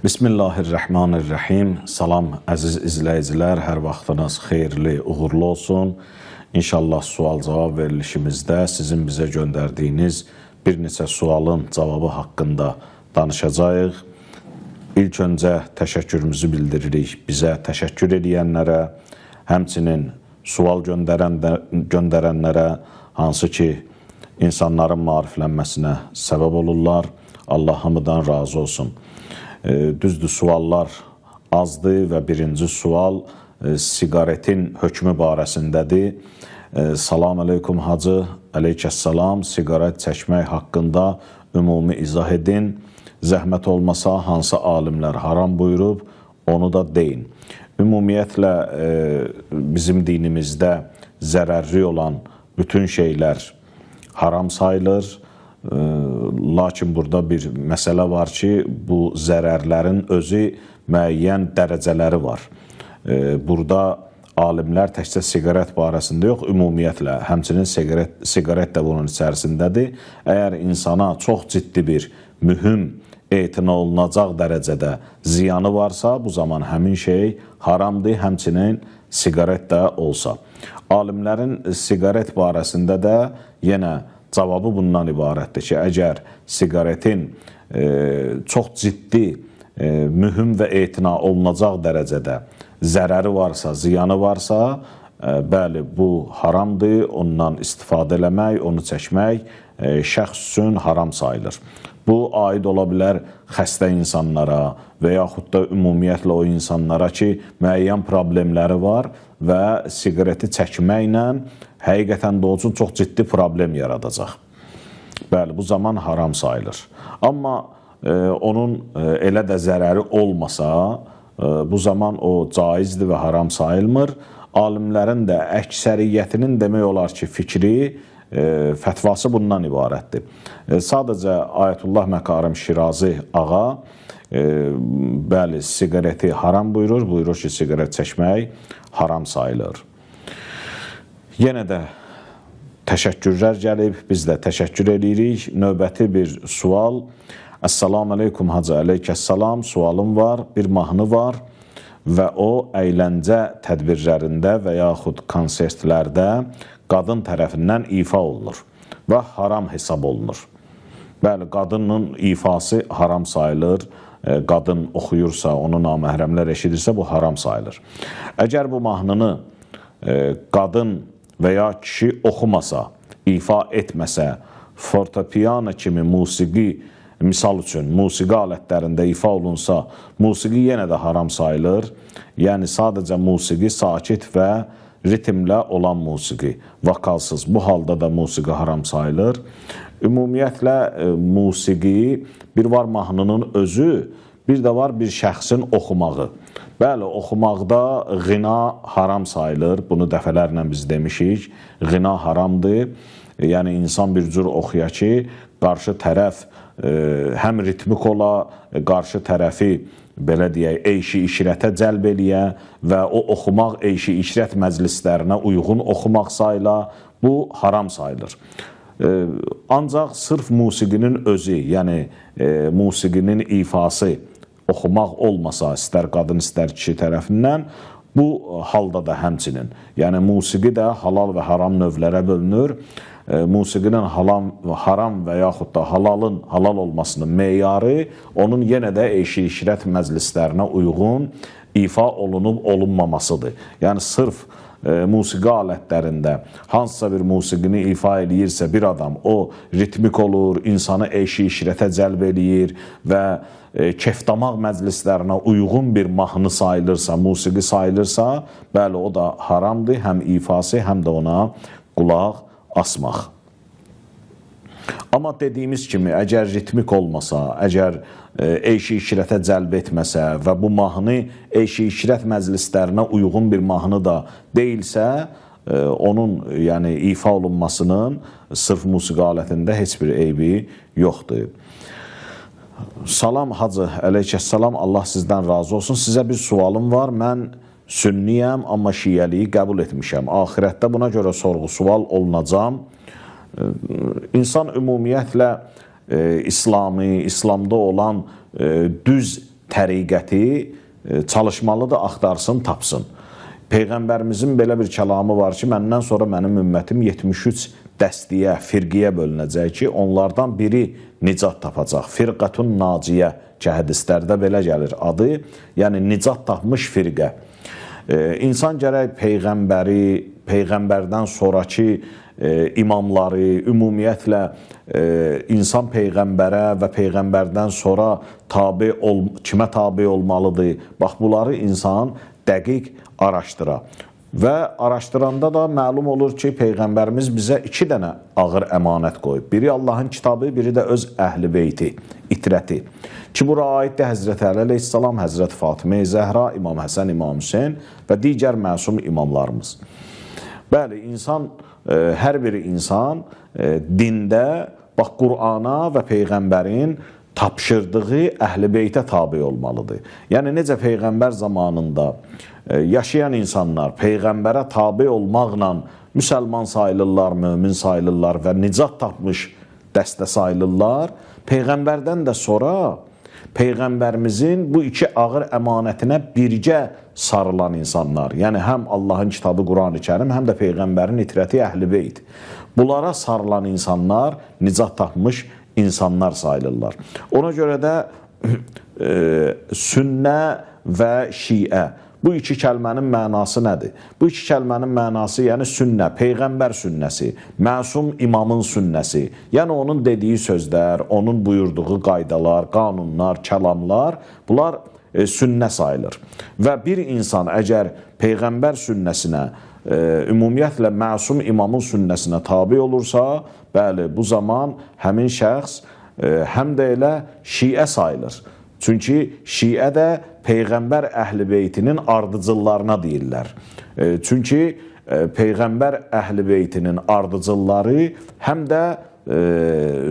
Bismillahirrahmanirrahim. Salam əziz izləyicilər, hər vaxtınız xeyirli, uğurlu olsun. İnşallah sual-cavab verilişimizdə sizin bizə göndərdiyiniz bir neçə sualın cavabı haqqında danışacağıq. İlk öncə təşəkkürümüzü bildiririk bizə təşəkkür edənlərə, həmçinin sual göndərənlərə, hansı ki insanların maariflənməsinə səbəb olurlar. Allah hamıdan razı olsun. Düzdür, suallar azdır və birinci sual siqaretin hökmü barəsindədir. Salam əleykum hacı, aleykəssalam. Siqaret çəkmək haqqında ümumi izah edin. Zəhmət olmasa hansı alimlər haram buyurub, onu da deyin. Ümumiyyətlə, bizim dinimizdə zərərli olan bütün şeylər haram sayılır. Lakin burada bir məsələ var ki, bu zərərlərin özü müəyyən dərəcələri var. Burada alimlər təkcə siqaret barəsində yox, ümumiyyətlə, həmçinin siqaret də bunun içərisindədir. Əgər insana çox ciddi bir mühüm etina olunacaq dərəcədə ziyanı varsa, bu zaman həmin şey haramdır, həmçinin siqaret də olsa. Alimlərin siqaret barəsində də yenə cavabı bundan ibarətdir ki, əgər siqaretin çox ciddi, mühüm və etina olunacaq dərəcədə zərəri varsa, ziyanı varsa, bəli, bu haramdır, ondan istifadə eləmək, onu çəkmək şəxs üçün haram sayılır. Bu, aid ola bilər xəstə insanlara və yaxud da ümumiyyətlə o insanlara ki, müəyyən problemləri var və siqareti çəkməklə həqiqətən də o üçün çox ciddi problem yaradacaq. Bəli, bu zaman haram sayılır. Amma onun elə də zərəri olmasa, bu zaman o caizdir və haram sayılmır. Alimlərin də əksəriyyətinin demək olar ki, fikri, fətvası bundan ibarətdir. Sadəcə Ayətullah Məkarim Şirazi ağa, bəli, siqareti haram buyurur, buyurur ki, siqaret çəkmək haram sayılır. Yenə də təşəkkürlər gəlib, biz də təşəkkür edirik. Növbəti bir sual. Əssalamu aleykum hacı, aleykəssalam. Sualım var, bir mahnı var və o əyləncə tədbirlərində və yaxud konsertlərdə qadın tərəfindən ifa olunur və haram hesab olunur. Bəli, qadının ifası haram sayılır. Qadın oxuyursa, onu naməhrəmlər eşidirsə, bu haram sayılır. Əgər bu mahnını qadın və ya kişi oxumasa, ifa etməsə, fortepiano kimi musiqi, misal üçün, musiqi alətlərində ifa olunsa, musiqi yenə də haram sayılır. Yəni, sadəcə musiqi sakit və ritmlə olan musiqi, vokalsız. Bu halda da musiqi haram sayılır. Ümumiyyətlə, musiqi bir var mahnının özü, bir də var bir şəxsin oxumağı. Bəli, oxumaqda ğina haram sayılır. Bunu dəfələrlə biz demişik. Ğina haramdır. Yəni, insan bir cür oxuya ki, qarşı tərəf həm ritmik ola, qarşı tərəfi, belə deyək, eyşi işrətə cəlb eləyə və o oxumaq eyşi işrət məclislərinə uyğun oxumaq sayıla, bu haram sayılır. Ancaq sırf musiqinin özü, yəni musiqinin ifası oxumaq olmasa, istər qadın, istər kişi tərəfindən, bu halda da həmçinin. Yəni, musiqi də halal və haram növlərə bölünür. Musiqinin haram və yaxud da halalın halal olmasının meyarı onun yenə də eyşi işrət məclislərinə uyğun ifa olunub olunmamasıdır. Yəni, sırf musiqi alətlərində hansısa bir musiqini ifa eləyirsə bir adam, o ritmik olur, insanı eyşi işrətə cəlb eləyir və kefdamaq məclislərinə uyğun bir mahnı sayılırsa, musiqi sayılırsa, bəli, o da haramdır, həm ifası, həm də ona qulaq asmaq. Amma dediyimiz kimi, əgər ritmik olmasa, əgər eyşi işrətə cəlb etməsə və bu mahnı eyşi işrət məclislərinə uyğun bir mahnı da deyilsə, onun yəni ifa olunmasının sırf musiqi alətində heç bir eybi yoxdur. Salam hacı, aleykəssalam, Allah sizdən razı olsun. Sizə bir sualım var. Mən sünniyəm, amma şiəliyi qəbul etmişəm. Axirətdə buna görə sorğu-sual olunacam. İnsan ümumiyyətlə İslamı, İslamda olan düz təriqəti çalışmalıdır, axtarsın, tapsın. Peyğəmbərimizin belə bir kəlamı var ki, məndən sonra mənim ümmətim 73 dəstəyə, firqiyə bölünəcək ki, onlardan biri nicat tapacaq. Firqatun naciyə ki, hədislərdə belə gəlir adı, yəni nicat tapmış firqə. İnsan gərək peyğəmbəri, peyğəmbərdən sonrakı imamları, ümumiyyətlə insan peyğəmbərə və peyğəmbərdən sonra tabe ol, kimə tabe olmalıdır? Bax, bunları insan dəqiq araşdıra. Və araşdıranda da məlum olur ki, Peyğəmbərimiz bizə 2 dənə ağır əmanət qoyub. Biri Allahın kitabı, biri də öz əhl-i beyti, itrəti. Ki, bura aiddir Həzrət Əli əleyhissalam, Həzrət Fatimə Zəhra, İmam Həsən, İmam Hüseyn və digər məsum imamlarımız. Bəli, insan, hər bir insan dində, bax, Qur'ana və Peyğəmbərin tapşırdığı əhl-i beytə tabi olmalıdır. Yəni, necə Peyğəmbər zamanında yaşayan insanlar Peyğəmbərə tabi olmaqla müsəlman sayılırlar, mömin sayılırlar və nicat tapmış dəstə sayılırlar, Peyğəmbərdən də sonra Peyğəmbərimizin bu iki ağır əmanətinə birgə sarılan insanlar, yəni həm Allahın kitabı Qur'an-ı Kərim, həm də Peyğəmbərin itrəti əhl-i beyt, bunlara sarılan insanlar nicat tapmış insanlar sayılırlar. Ona görə də sünnə və şiə, bu iki kəlmənin mənası nədir? Bu iki kəlmənin mənası, yəni sünnə, Peyğəmbər sünnəsi, məsum imamın sünnəsi, yəni onun dediyi sözlər, onun buyurduğu qaydalar, qanunlar, kəlamlar, bunlar sünnə sayılır. Və bir insan əgər Peyğəmbər sünnəsinə, ümumiyyətlə məsum imamın sünnəsinə tabi olursa, bəli, bu zaman həmin şəxs həm də elə şiə sayılır. Çünki şiə də Peyğəmbər əhl-i beytinin ardıcıllarına deyirlər. Çünki Peyğəmbər əhl-i beytinin ardıcılları həm də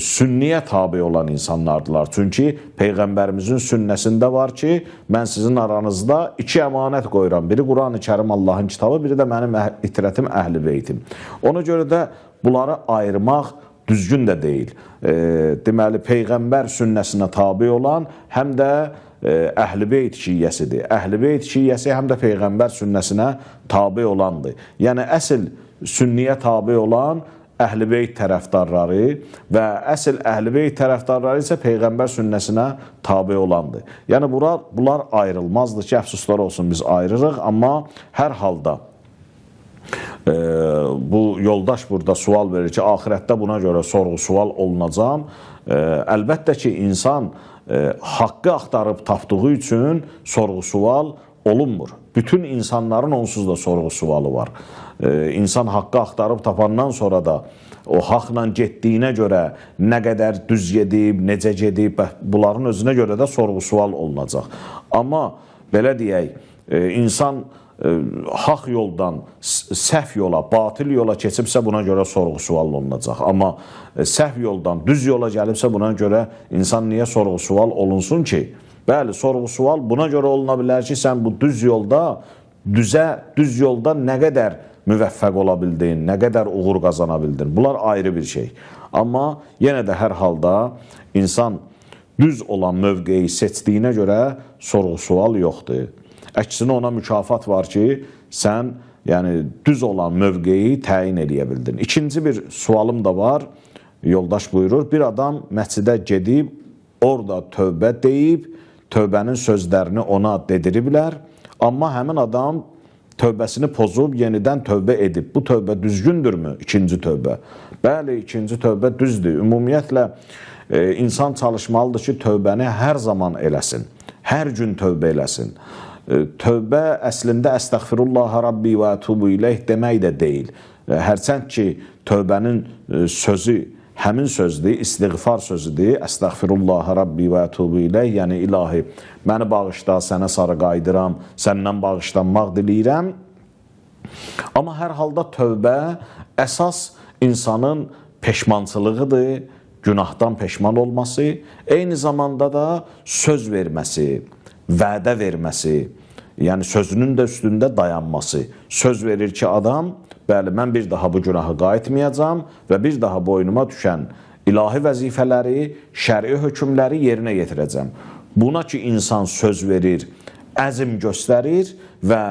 sünniyə tabi olan insanlardılar. Çünki Peyğəmbərimizin sünnəsində var ki, mən sizin aranızda 2 əmanət qoyuram. Biri Qur'an-ı Kərim, Allahın kitabı, biri də mənim itrətim, əhl-i beytim. Ona görə də bunları ayırmaq düzgün də deyil. Deməli, Peyğəmbər sünnəsinə tabi olan həm də Əhl-i Beyt şiyyəsidir. Əhl-i Beyt şiyyəsi həm də Peyğəmbər sünnəsinə tabi olandır. Yəni, əsl sünniyə tabi olan Əhl-i Beyt tərəfdarları və əsl Əhl-i Beyt tərəfdarları isə Peyğəmbər sünnəsinə tabi olandır. Yəni, bunlar ayrılmazdır ki, əfsuslar olsun biz ayırırıq, amma hər halda bu yoldaş burada sual verir ki, axirətdə buna görə sorğu-sual olunacam. Əlbəttə ki, insan haqqı axtarıb tapdığı üçün sorğu-sual olunmur. Bütün insanların onsuz da sorğu-sualı var. İnsan haqqı axtarıb tapandan sonra da o haqla getdiyinə görə nə qədər düz gedib, necə gedib, bunların özünə görə də sorğu-sual olunacaq. Amma belə deyək, insan haq yoldan səhv yola, batil yola keçibsə buna görə sorğu-sual olunacaq. Amma səhv yoldan düz yola gəlibsə buna görə insan niyə sorğu-sual olunsun ki? Bəli, sorğu-sual buna görə oluna bilər ki, sən bu düz yolda, düz yolda nə qədər müvəffəq ola bildin, nə qədər uğur qazana bildin. Bunlar ayrı bir şey. Amma yenə də hər halda insan düz olan mövqeyi seçdiyinə görə sorğu-sual yoxdur. Əksinə ona mükafat var ki, sən yəni düz olan mövqeyi təyin eləyə bildin. İkinci bir sualım da var. Yoldaş buyurur, bir adam məscidə gedib, orada tövbə deyib, tövbənin sözlərini ona dediriblər. Amma həmin adam tövbəsini pozub, yenidən tövbə edib. Bu tövbə düzgündürmü? İkinci tövbə. Bəli, ikinci tövbə düzdür. Ümumiyyətlə, insan çalışmalıdır ki, tövbəni hər zaman eləsin. Hər gün tövbə eləsin. Tövbə əslində əstəğfirullaha rabbi və ətubu ileyh demək də deyil. Hərçənd ki, tövbənin sözü həmin sözdür, istiğfar sözüdür. Əstəğfirullaha rabbi və ətubu ileyh, yəni ilahi, məni bağışla, sənə sarı qayıdıram, səndən bağışlanmaq diləyirəm. Amma hər halda tövbə əsas insanın peşmançılığıdır, günahdan peşman olması, eyni zamanda da söz verməsi, vədə verməsi, yəni sözünün də üstündə dayanması. Söz verir ki, adam, bəli, mən bir daha bu günahı qayıtmayacam və bir daha boynuma düşən ilahi vəzifələri, şəri hökmləri yerinə yetirəcəm. Buna ki insan söz verir, əzm göstərir və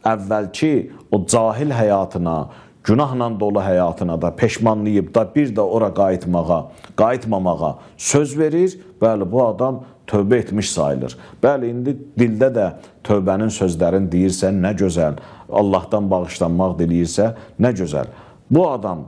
əvvəlki o cahil həyatına, günahla dolu həyatına da peşmanlayıb da bir də ora qayıtmamağa söz verir. Bəli, bu adam tövbə etmiş sayılır. Bəli, indi dildə də tövbənin sözlərini deyirsə, nə gözəl, Allahdan bağışlanmaq diləyirsə, nə gözəl. Bu adam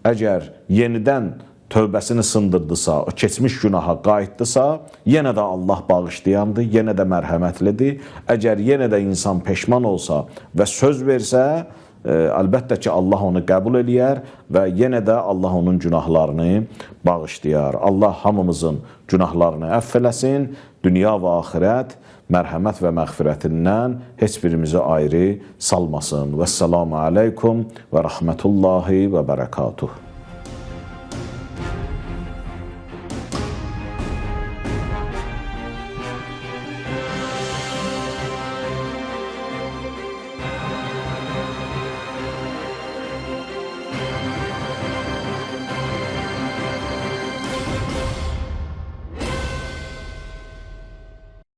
əgər yenidən tövbəsini sındırdısa, o keçmiş günaha qayıtdısa, yenə də Allah bağışlayandır, yenə də mərhəmətlidir. Əgər yenə də insan peşman olsa və söz versə, əlbəttə ki, Allah onu qəbul eləyər və yenə də Allah onun günahlarını bağışlayar. Allah hamımızın günahlarını əfv eləsin, dünya və axirət mərhəmət və məğfirətindən heç birimizi ayrı salmasın. Vəssalamu aleykum və rəhmətullahi və bərəkatuh.